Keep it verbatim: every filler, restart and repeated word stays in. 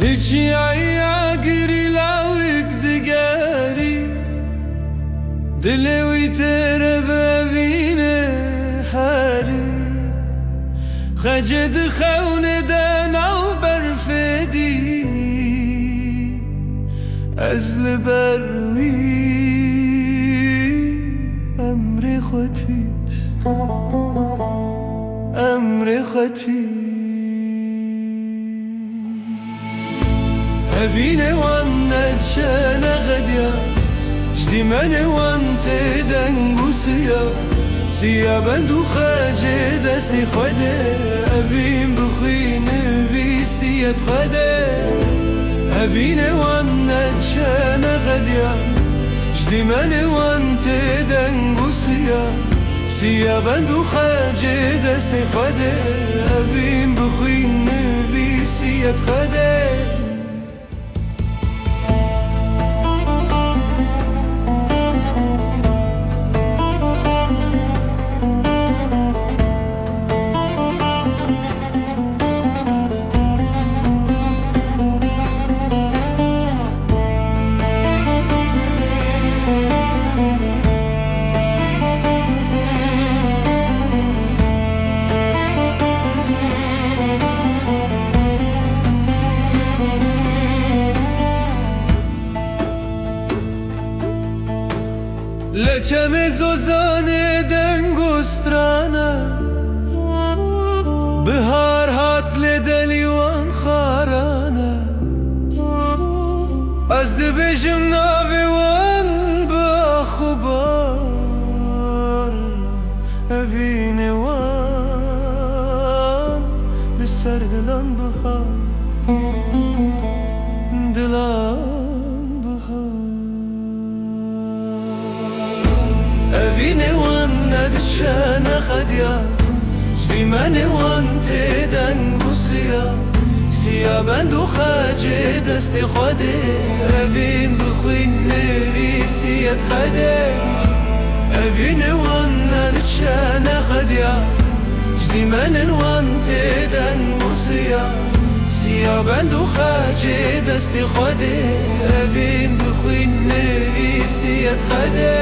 Li çiyayê agirî lawik digerî, dilê wî têr e bi evînê herî. Xecê dixewnê de nav berfê dî, ez li ber wî emrê xwe tî, emrê xwe tî. Evînê wan nediçe nexediya, ji dîmenê wan tê deng û siya. Siya bend û xecê destê xwe de, evîn bi xwîn nivîsiyet xwe de. Evînê wan nediçe nexediya, ji dîmenê wan tê deng û siya. Siya bend û xecê destê xwe de, evîn bi xwîn nivîsiyet xwe de. Li çemê zozanê deng û strana, bihar hat lê delî wan xarana. Ez dibêjim navê wan bi ax û bar, evînê wan li ser dilan bihar, dilan bihar. Evînê wan nediçe nexediya, ji dîmenê wan tê deng û siya. Siya bend û xecê destê xwe dê, evîn bi xwîn nivîsiyet xwe dê. Evînê wan nediçe nexediya, ji dîmenên wan tê deng û siya. Siya bend û xecê destê xwe dê, evîn bi xwîn nivîsiyet xwe dê.